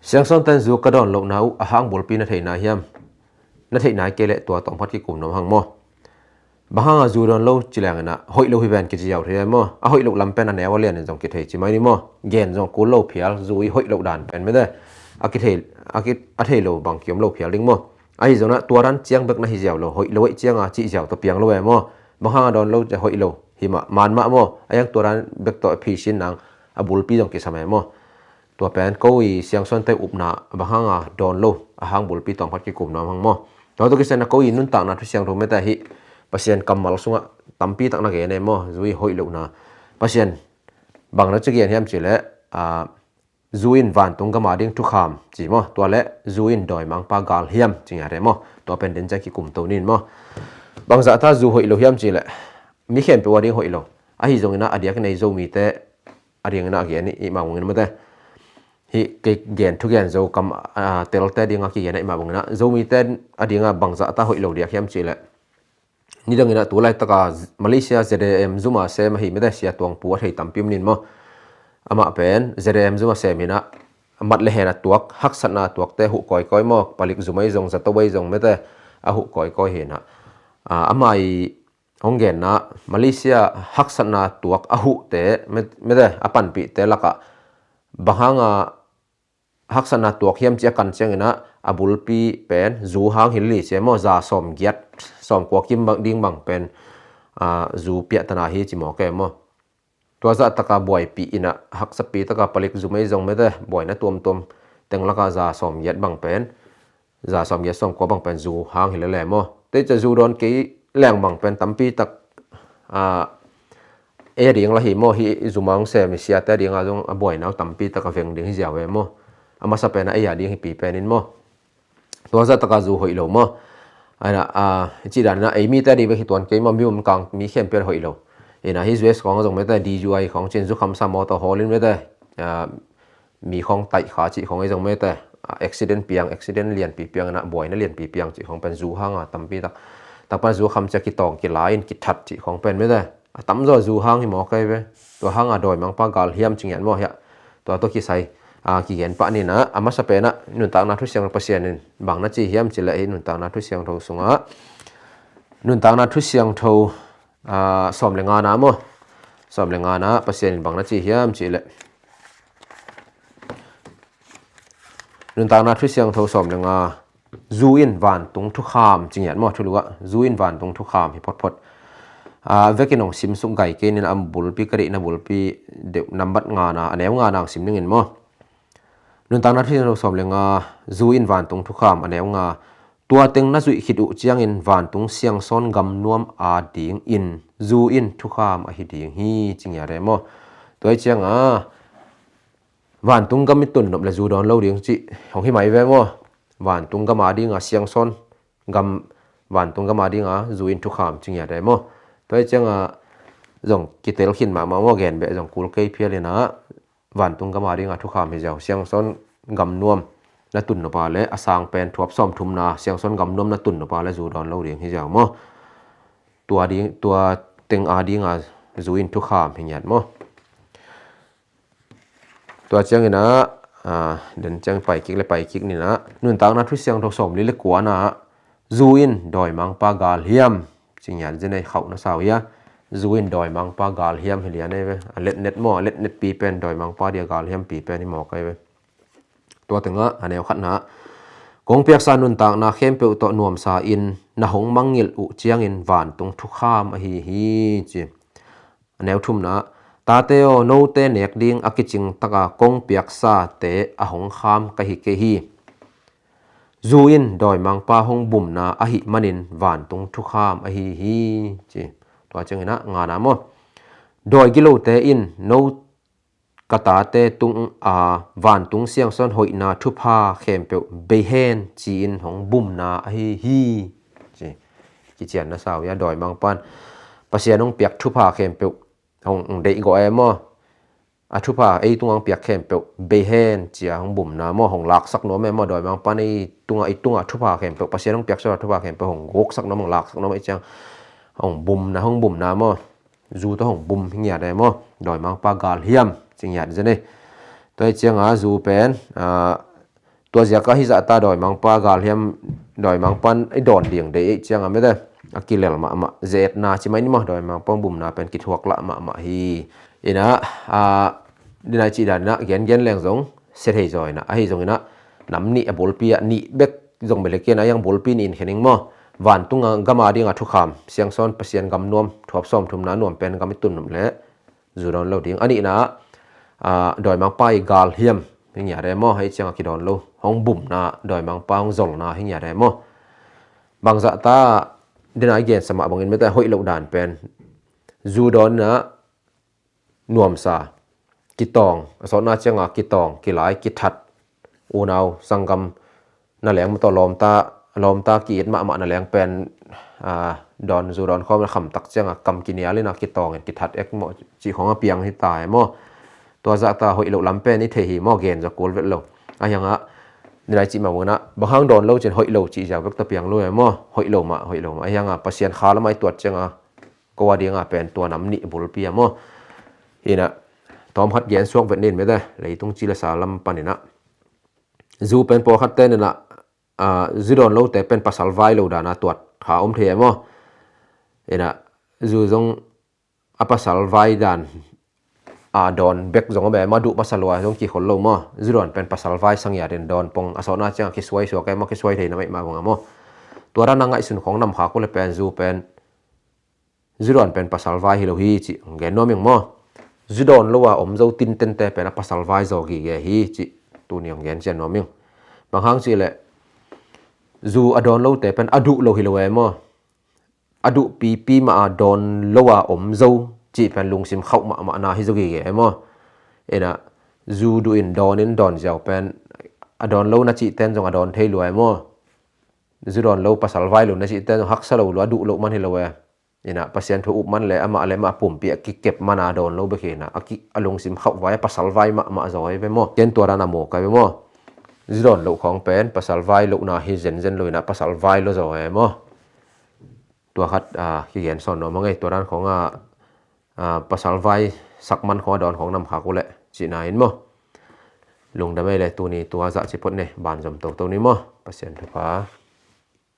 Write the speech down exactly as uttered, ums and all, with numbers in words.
Siangsawn ten zu ka dawn lohna uh a hang bulpi na theihna hiam? Na theihna kei leh tua tawmkhat kikum nuam hang maw? Bang hanga zu dawn lo ci leng inah hoih lo hi ven kici ziau thei maw? A hoih loh lam pen a neu a lian in zong kithei ci mai ni maw? Gen zong kul lo phial, zu i hoih loh dan pen mete a kithei, a ki, a thei lo bang kiom lo phial ding maw? Ahi zongah tua dan ciang bek na hi ziau lo, hoih lo hoih cianga cih ziau tawh piang lo e maw? Bang hanga dawn lo ci hoih lo hi mah, man mah maw? A hiang tua dan bek tawh phisin nang a bulpi zong kisam e maw? Tua pen ko i Siangsawn te upna bang hanga dawn lo a hang bulpi tawmkhat kikum nuam hang maw? Tua tawh kisai na ko i nuntakna thu siangtho mete hi Pasian kammal sungah tampi tak na gen e maw? Zu i hoih lohna. Pasian bang na ci gen hiam ci leh, a, zu in vantung gama ding thukham ci maw? Tua leh zu in dawimangpa gal hiam ci ngiat e maw? Tua pen den ciang kikum to nin maw? Bangzah ta zu hoih lo hiam ci leh mi khempeuh a ding hoih lo. Ahi zongin a diakin ei Zomite a dingin a gen i mah ungin mate. Hih kei gen thugen Zo kam, a, telte dinga kigen a i mah ungin a Zomite a dinga bangzah ta hoih lo diak hiam ci leh, nidangin a tu laitaka Malaysia Z A M zuma sem ahi mete Sia Tuang Pu a thei tampi om nin maw? Amah pen Z A M zuma sem hinah mat le hen a tuak, haksatna a tuakte huh kawikawi maw? Palik zumai zong, zatawai zong mete a huh kawikawi hinah, a, amah i hong genna Malaysia haksatna tuak a huhte, me-, mete a panpihte lakah bang hanga haksatna tuak hiam ci a kan ciangin a, a bulpi pen zu hang hi lel hi ci e maw? Za sawmgiat, sawmkua kim bang ding bang pen, a, zu piahtana hi ci mawk e maw? Tua zahtaka buaipih inah haksapi taka palik zumai zong mete buaina tuamtuam teng laka za sawmgiat bang pen, za sawmgiat sawmkua bang pen zu hang hi lel e maw? Tei ca zu dawn kei leng bang pen tampi tak, a, ei a ding la hi maw? Hih zumang sem i siate a dinga zong a buaina uh tampi tak a veng ding hi ziau e maw? A masa pen a ei a ding hi pi pen in maw? Tua zahtaka zu hoih lo maw? Aina, a, i cih dan inah ei mite a ding bek hi tuan kei maw? Mi um kang mi khempeuh hoih lo. Ina hih U S khawng a zong mete D U I khawng cin zu khamsa mawtaw hawl in mete, a, mi khawng taih kha cih khawng ei zong mete, a, accident piang, accident lianpi piang inah buaina lianpi piang cih khawng pen zu hanga tampi tak, takpan zu kham cia kitawng kila in kithat cih khawng pen mete a tamzaw zu hang hi mawk e ve. Tua hanga dawimangpa gal hiam ci ngiat maw hiah? Tua tawh kisai, a, kigen pah ninah a masa penah nuntakna thu siangtho Pasian in bang na ci hiam ci leh hi nuntakna thu siangtho sungah, nuntakna thu siangtho, a, sawm le ngana maw? Sawm le ngana Pasian in bang na ci hiam ci leh, nuntakna thu siangtho sawm le nga, zu in vantung thukham ci ngiat maw? Thulu ah zu in vantung thukham hi photphot. A, vekin hong simsuk gai kei nin a bulpi ka deihna bulpi deuh nambat ngana, a neu ngana hong sim dingin maw? Nuntakna thu siangtho sawm le nga, zu in vantung thukham, a neu nga. Tua teng na zuih khit uh ciangin vantung Siangsawn gamnuam a dingin zu in thukham ahi ding hi ci ngiat e maw? Tua hi cianga vantung gam i tun nop le zu dawn lo ding cih hong hi mai ve maw? Vantung gam a dinga Siangsawn gam, vantung gam a dinga zu in thukham ci ngiat e maw? Tua hi cianga zong kitel khin mahmah maw? Gen beh zong kul kei phial inah vantung gam a dinga thukham hi ziau, Siangsawn gamnuam na tun nop a le a sang pen thuap sawmthumna Siangsawn gamnuam na tun nop a le zu dawn lo ding hi ziau maw? Tua ding, tua teng a dinga zu in thukham hi ngiat maw? Tua ciangin ah, a, den ciang paikik le paikik ninah nuntakna thu siangtho sawmli le kuana zu in dawimangpa gal hiam ci ngiat zen ei khauh na sau hia? Zu in dawimangpa gal hiam hi lian ei ve. A letnet maw, a letnet pi pen dawimangpa dia gal hiam pi pen hi mawk ei ve. Tua tengah a neu khatna, kong piaksa nuntakna khempeuh tawh nuamsa in na hong mangngilh uh ciangin vantung thukham ahi hi ci. A neu thumna, tate aw, note nek ding a kicing taka kong piaksate a hong kham ka hi kei hi. Zu in dawimangpa hong bumna ahih manin vantung thukham ahi hi ci. Tua ciangin ah ngana maw? Dawi gilote in no ka tate tung a vantung Siangsawn hoihna thupha khempeuh bei hen ci-in hong bumna ahi hi ci. Kician na sau hia? Dawimangpan Pasian hong piak thupha khempeuh hong, hong deih gawh e maw? A thupha ei tunga hong piak khempeuh bei hen cia hong bumna maw, hong laksak nuam e maw? Dawimangpan ei tunga, ei tunga thupha khempeuh, Pasian hong piak thupha khempeuh hong guksak nuam, hong laksak nuam ei ciang hong bumna, hong bumna maw? Zu tawh hong bum hi ngiat e maw? Dawimangpa gal hiam ci ngiat zen ei. Tua hi cianga zu pen, a, Tua ziaka hizah ta dawimangpa galhiam, dawimangpan i dawn ding deih ei cianga mete a kilel mahmah, ze-etna ci mai ni maw, dawimangpa hong bumna pen kithuak lah mahmah hi. Inah, a, dinai cih daninah gengen leng zong sia thei zaw inah, ahi zonginah nam nih a bulpi ah, nih bek zong belekian a hiang bulpi nih in khening maw. Vantunga gama dinga thukham siangsawn Pasian gam nuam, thuap sawm thumna nuam pen gam i tun nuam leh zu dawn lo ding. A nihna ah, a, dawimangpa i galhiam hi ngiat e maw, hei cianga kidawn lo, hong bumna, dawimangpa hong zolna hi ngiat e maw. Bangzah ta dinai gensa mah bangin mete hoih loh dan pen zu dawnna nuamsa, kitawng, a sawtna cianga kitawng, kilai, kithat, unau sanggam na leng mataw lawmta, lawmta ki-it mahmah na leng pen, a, dawn zu dawn khawm na khamtak cianga kam kinialina kitawngin kithat ek maw cih khawng a piang hi ta e maw. Tua zahta hoih loh lam pen i thei hi maw, gen zaw kul vet lo. A hiangah dinai cih mah munah bang hang dawn lo cin hoih lo cih ziau bek ta piang lo e maw. Hoih lo mah, hoih lo mah. A hiangah Pasian kha lamah i tuat cianga ko a dinga pen tua nam nih bulpi a maw. Inah, tawmkhat gen suak vet nin mete, leitung ci le sa lam paninah zu pen pawlkhat teninah, a, zu dawn lote pen pasal vai lo dana tuat kha om thei e maw. Inah, zu zong a pasal vai dan a dawn bek zong a be ma duh pasal ua zong kikhol lo maw. Zu dawn pen pasal vai sangiatin dawn pong a sawtna cianga kisuai suak e maw, kisuai theina mah mah bang a maw. Tua dana ngaihsun khawng nam khak uh le pen zu pen zu dawn pen pasal vai hi lo hi cih gen nuam ing maw. Zu dawn lo a om zo tintente pen a pasal vai zaw gige hi cih tuni hong gen cian nuam ing. Bang hang cih leh zu a dawn lote pen a duh lo hi lo e maw. A duh pipi mah a dawn lo a om zo cih pen lungsim khauh mahmahna hi zaw gige e maw. Inah, zu duh in dawn in dawn ziau pen a dawn lo na cihten zong a dawn thei lua e maw. Zu dawn lo, pasal vai lo na cihten zong haksa lo lua, a duh loh man hi lo e. Inah, Pasian thu up man le amah le amah a pumpi a kikep mana dawn lo bek hi inah, a ki, a lungsim khauh vai, a pasal vai mahmah zaw e ve maw. Ken tua dan a mawk a ve maw. Zu dawn loh khawng pen pasal vai lohna hi zenzen lo inah, pasal vai lo zaw e maw. Tua khat, a, kigen sawn nuam a ngei, tua dan khawng a, a, pasal vai sak man khawng a dawn khawng nam khak uh leh cihna in maw. Lungdam ei le, tuni tua zah ci phot ni, banzom toto ni maw. Pasian thupha.